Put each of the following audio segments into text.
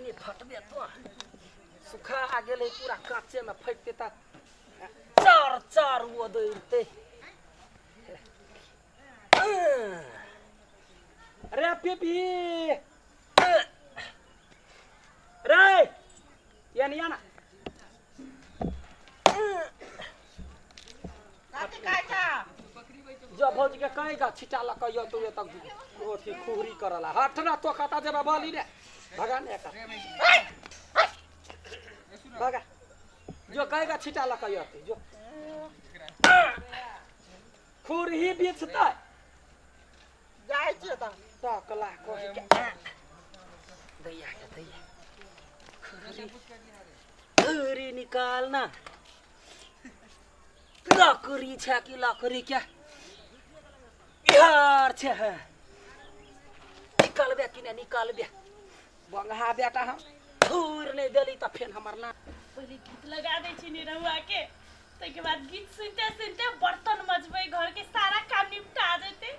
नहि फटबे तो सुखा गेलै पूरा काँचेमे फटतै तऽ चार चार ओ दैतै। रे पीपी रे, यानी ना। कथी कहै छौ? जो भौजी के कहेगा छिटा लऽ कऽ यौ तू तक अथी खुहरी करला हट ना तो कता जेबा बोली रे, भगा ने एकर भगा। जो कहेगा छिटा लऽ कऽ यौ, जो खुरही बिछतै। जाइ छियै तऽ टकला कहि के दैया के दैया खुरही खुरही निकाल ना। लकड़ी छै कि लकड़ी के बिहार छै है, निकालबे कि नहि निकालबे बंगहा बेटा, हम घूर नहि देली तऽ फेर हमर ना। पहिले गीत लगा दै छी निरहुआ के, ताहिके बाद गीत सुनते सुनते बर्तन मजबै, घर के सारा काम निपटा जेतै।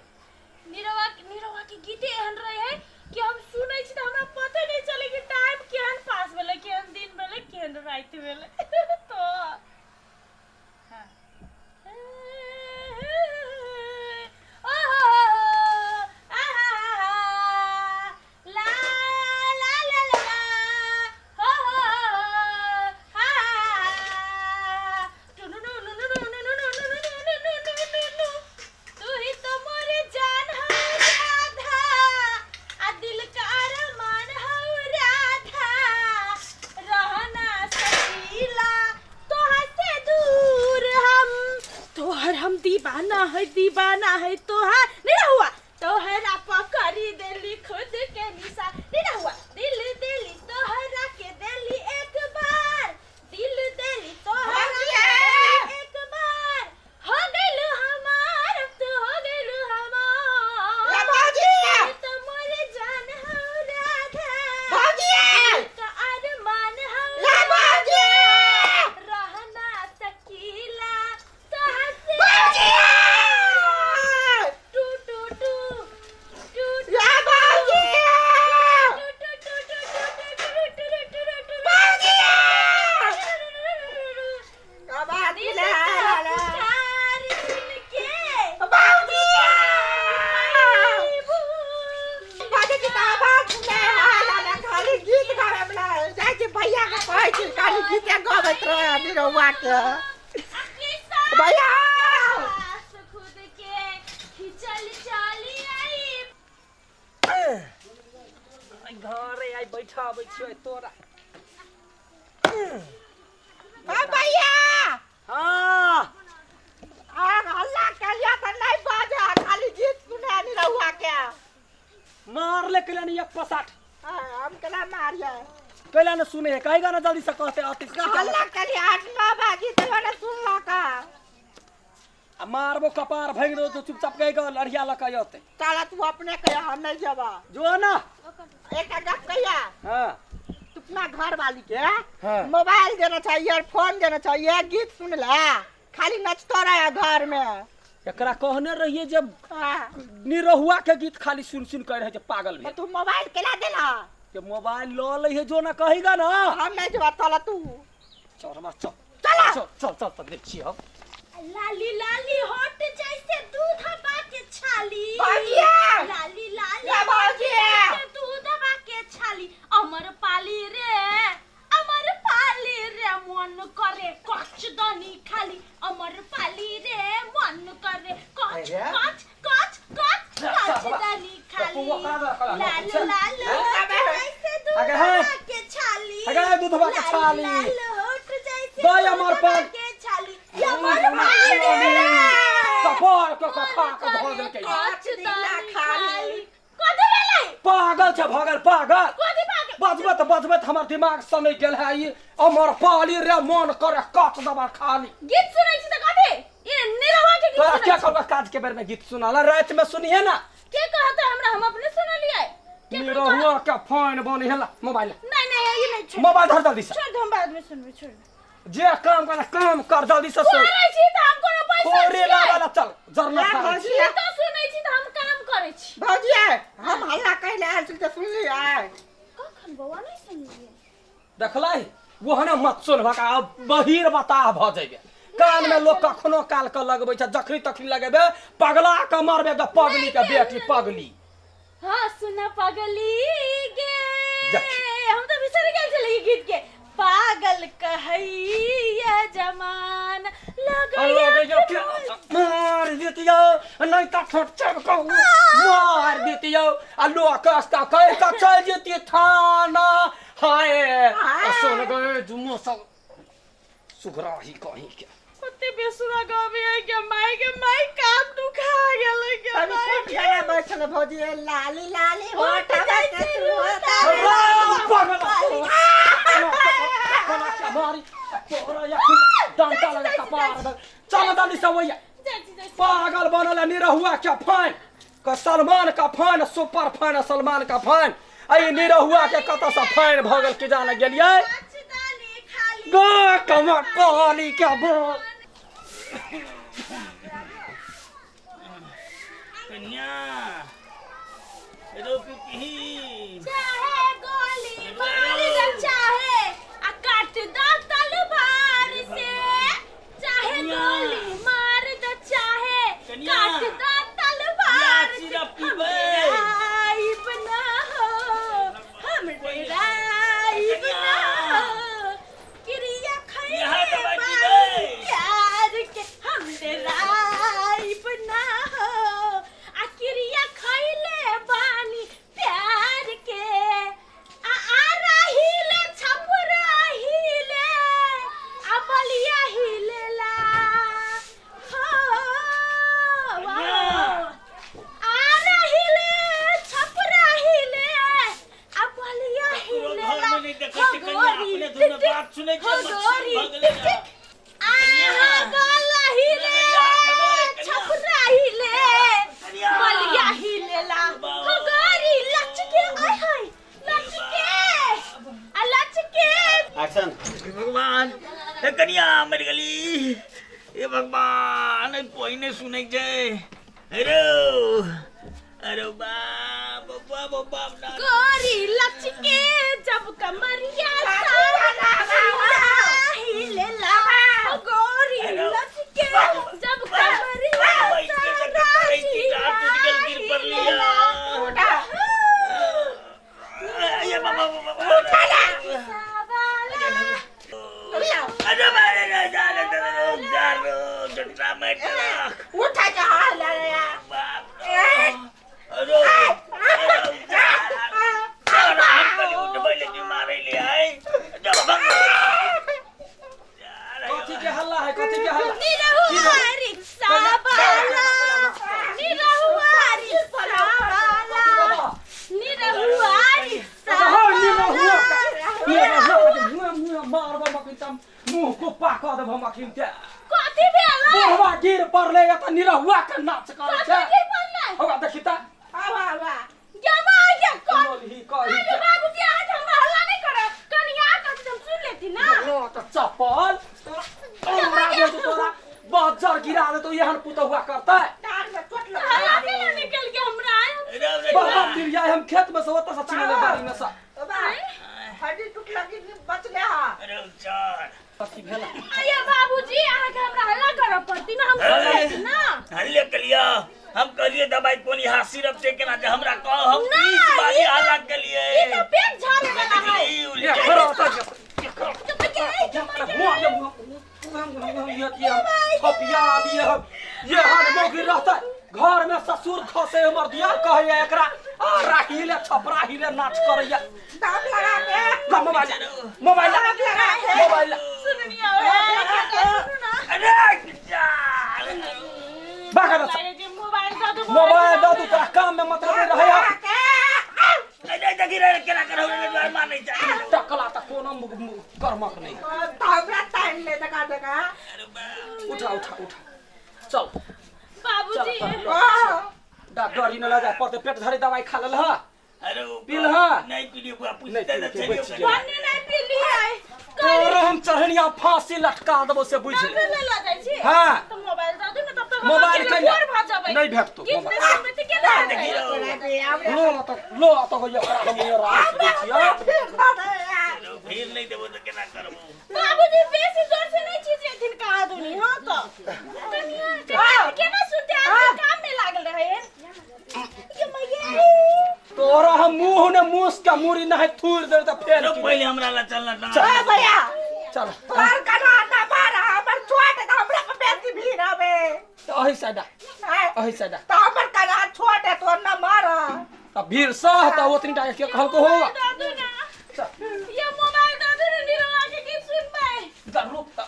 निरहुआ निरहुआ के गीते एहन रहे है कि हम सुनै छी तऽ हमरा पते नहि चले कि टाइम केहन पास भेलै, केहन दिन भेलै, केहन राति भेलै। तो हाँ ओहो आहा ला ला ला ला ला हो हो हा टु नु नु नु नु नु नु नु नु नु नु नु नु नु नु। तू ही तो मोरे जान हो राधा, आ दिल का अरमान हो राधा, रहना सकीला तोहर से दूर हम, तोहर हम दीवाना है, दीवाना है तोहर नहीं हुआ, तोहरा पकड़ी देली खुद के निशा नहीं हुआ, दिल देली तोहरा के देली एक बार, दिल देली तोहरा के देली एक बार, हो गइलू हमार, अब तो हो गइलू हमार। ए भौजी! तू तो मोरे जान हो राधा, भौजी! दिल का अरमान हो ला भौजी! रहना सकीला तोहर से। भौजी! टू टू टू टू ला भौजी! To to to to to to to to to to. भौजी! आवाज दिल ला का ला। पुकार सुन के भौजी! भौजी के तऽ आवाज नहि आयल आ खाली गीत गाबैवला जाइ छी। भैया के कहै छी खाली गीते गबैत रहै निरहुआ के। भैया! खुद के खिंचल चली आई। घरे आइ बैठाबै छियै तोरा। हाँ भैया। हाँ। आ हल्ला करिया तऽ नहि बाजा, खाली गीत सुनै निरहुआ के। मारले कैला नहीं एक पसाठ। हाँ, हम केना मारिए? कैला ने सुने है, कहेगा ना जल्दी से कहते अति। हल्ला करिया 8-9 बाजी तैयो ने सुनलक। आ मारबो कपार भागि दो तो चुपचाप कहेगा लड़िया लऽ कऽ अयतै। चल तू अपने कहिया, हम नहीं जेबा। जो ना। एक गप कहिया। हाँ। तू अपना घर वाली के हाँ। मोबाइल देना चाहिए, फोन देना चाहिए, गीत सुन ले, खाली नचतो रहे घर में। एकरा कहने रहिए जब हाँ। निरहुआ के गीत खाली सुन सुन कर रहे छै पागल तो भेल। तू मोबाइल केला देला? के मोबाइल लऽ लै है, जो ना कहेगा ना। हम नहीं जेबा, चल तू। चल रमा, चल। चला। चल चल चल तब देख छियै हम। लाली लाली होट जैसे दूध के छाली। भौजिया! लाली लाली ला भौजिया! जैसे दूध के छाली, अमर पाली रे, अमर पाली रे, मन करे कच दनी खाली, अमर पाली रे, मन करे कच अरे। कच कच कच ला, कच चल, दनी खाली। बाबा। लाल लाल होठ जैसे अगे है। दूध के छाली। अगे दूधवा के लाल छाली। लाल होठ जैसे दही अमर दूधवा पान। के छाली, अमर पाली रे। कपार के खा के धऽ देलकै। कच दिला दनी खाली। खाली। कथी भेलै? पागल छै भगल पागल। कथी पागल? बजबैत बजबैत हमर दिमाग सनकि गेल है। ई अमर पाली रे, मन करे कच दबा खाली। गीत सुनै छी तऽ कथी ई निरहुआ के गीत तोरा सुनै क्या छी? कहलक काज के बेर में गीत सुनाला, राति में सुनिहे ना। के कहता हमरा? हम अपने सुनलियै। केकरो कहत- निरहुआ के फोन बनी हेला मोबाइल। नहीं नहीं, ये नहीं, छोड़। मोबाइल धर जल्दी से। छोड़ दो, हम बाद में सुनबै, छोड़ दो। जे काम कर काम कर जल्दी से सुन। करै छी तऽ हम कोनो पैसा खोरे छियै? लावाला चल जरना ला खा। भौजी। ई तऽ सुनै छी तऽ हम काम करै छी। भौजी, हम हल्ला कैले आयल छी तऽ सुनलियै? कखन? सुन बौआ नहीं सुनलिए देखलै ओहने मत सुनबक आ बहिर बताह भऽ जेबे कान में लोग कखनो काल के लगबै छै जखनी तखनी लगेबे पगला के मरबे ग पगली के बेटी पगली हाँ सुना पगली गे देख। हम तो बिसर गेल छलियै ई गीत के पागल कहैया जमान लगैया के मार देतियौ नहीं तऽ ठोट कहू मार देतियौ आ लोक रास्ता कहि कऽ चलि जेतियै थाना हाय आ सुन गए जुमो सब सुघराही कहीं के कते बेसुरा गावे है के माई के माई कान दुखा गेलै के अभी माई कोन गाना बैठल भौजी ए लाली लाली होठ के चुहता मारी तोरा या डंटा लगा कपार में चल दादी सब वही जाइ छी जाइ छी पागल बनल है निरहुआ के फैन का सलमान का फैन सुपर फैन है सलमान का फैन अई निरहुआ के कतऽ से फैन भऽ गेल कि जाने गेलियै पाँच दाली खाली गो कमर काली के बोल कन्या रो पिपही चाहे गोली मार दे चाहे आ काट दो तलवार से चाहे कन्या। गोली मार दो चाहे कन्या। काट दो तलवार या से सिरप हम पीबै। डराइब ना हो हम डराइब ना हो क्रिया यहाँ खैले दवाई बानी पीबै। प्यार के हम डराइब ना हो आ क्रिया खैले बानी प्यार के आ आ रहिले छप रहिले आ बलिया हिलेला हो वाह। आ रहिले छप रहिले आ बलिया ककरो हिलेला घरमे नहि देखै हो छै कन्या गोरी अपने धुनमे टिक बात सुनै हो छै गोरी भऽ गेलै टिक ने टिक आहा गला हिले छप रहिले कन्या। बलिया हिलेला हो गोरी लचके आय हाय लचके आ लचके एक्शन हे भगवान हे कनिया मरि गेली हे भगवान ए कोई नहि सुनै छै अरे अरे बाप बाप बाप ना गोरी लचके जब कमरिया सारा हिलेला हो गोरी लचके जब कमरिया सारा हिलेला ये बाबा बाबा अरे मारे रे जा रे जा रे जा रे उठा के हाल ले बाप रे अरे अरे हम कली उठबै ले मारे ले आए जब भग कथी के हल्ला है कथी के हल्ला निरहुआ रिक्शा वाला निरहुआ रिक्शा वाला निरहुआ रिक्शा हाँ, निरहुआ वाला का- निरहुआ के मुँह मुँह मारबो मखिन तम मुँह को पाकऽ देबो मखिन के कथी भेलै बुढ़वा गिर पड़लै या तऽ निरहुआ के नाच करै कथी छै गिर पड़लै हौवा देखी तऽ आवा आवा जमा आ कौन बोलही कही अरे बाबूजी आज हम हल्ला नहीं करब कनिया कथी हम सुन लेती ना लो तऽ चप्पल तोरा दे तोरा बज्जर गिरा देतौ एहन पुतहुआ करतै टांग में चोट लग हल्ला केना निकल के हमरा बाबा गिर जाए हम खेत में से ओतऽ से छीन ले बाड़ी में से हड्डी टूट लगी बचले हा अरे चार कथी भेला अये बाबूजी अहाँके हमरा हल्ला करऽ पड़ती ना हम सुन लेती ना हल्ले कलिया हम कहलिए दवाई कोन यहाँ सिरप से केना जे हमरा कह हम ना, 20 बारी ई तऽ- हल्ला केलिए ई तऽ पेट झाड़े वाला है ये खड़ा होता है थपिया दिए हम ये हाल मौगी रहता घर में ससुर खसे हमर दिया कहैया एकरा आ राहिले छपरा हिले नाच करैया दाम लगा के ला मोबाइल मोबाइल मोबाइल सुननिया सुनू ना अरे चार बागा मोबाइल दऽ दू मोबाइल दऽ दू तोरा काम में मतलब नहीं रहैया अरे देखी रे केना करौ रे मानै चाहिए टकला तऽ कोनो कर्मक नहीं हमरा तान ले देखा देखा उठा उठा उठा चल बाबूजी चल डॉक्टर न लगा पड़ते पेट धरे दवाई खा लेल हा अरे पील हा नहीं पीली बुआ नहीं पूछते पीली, त चलियो बच गेल। भन्ने नहीं पीलियै तोरो हम चढ़निया फांसी लटका देबो से बुझ ले डॉक्टर लऽ जाइ छी हाँ। तऽ मोबाइल दऽ दू ने तब तऽ हम मोबाइल अकेले कैला बोर भऽ जेबै। नहीं भेटतो गीत मोबाइल। नहि सुनबै तऽ केना हेतै? लो त लो त गइया ओकरा हम ये राख दै छियै। भीड़ नहीं देबो तऽ केना करबो? बाबूजी बेसी जोर से नहीं चीजेथिन कहा दुनी। हाँ तो कनिया कनिया केना सुनते? आदमी काम में लागल रहे ये मैया। तोरा हम मुंह ने मुस के मुरी नहीं थूर दे त फेर रुक, की। पहिले हमरा ला चलना। ए भैया। चल। तोहर कना ना मार, हमर छोट है त हमरा पर बेसी भीड़ आवे। त अही साइड आ, अही साइड आ। त हमर कना छोट है, तोहर ना मार। त भीड़ सह त ओतनी टा के कहलको हो। दादू ना ये मोबाइल, दादू ना निरवा के गीत सुनबै। त रुक त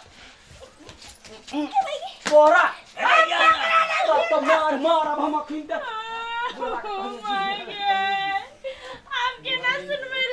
तोरा त मार मार अब हम अखिन त आब केना सुनबै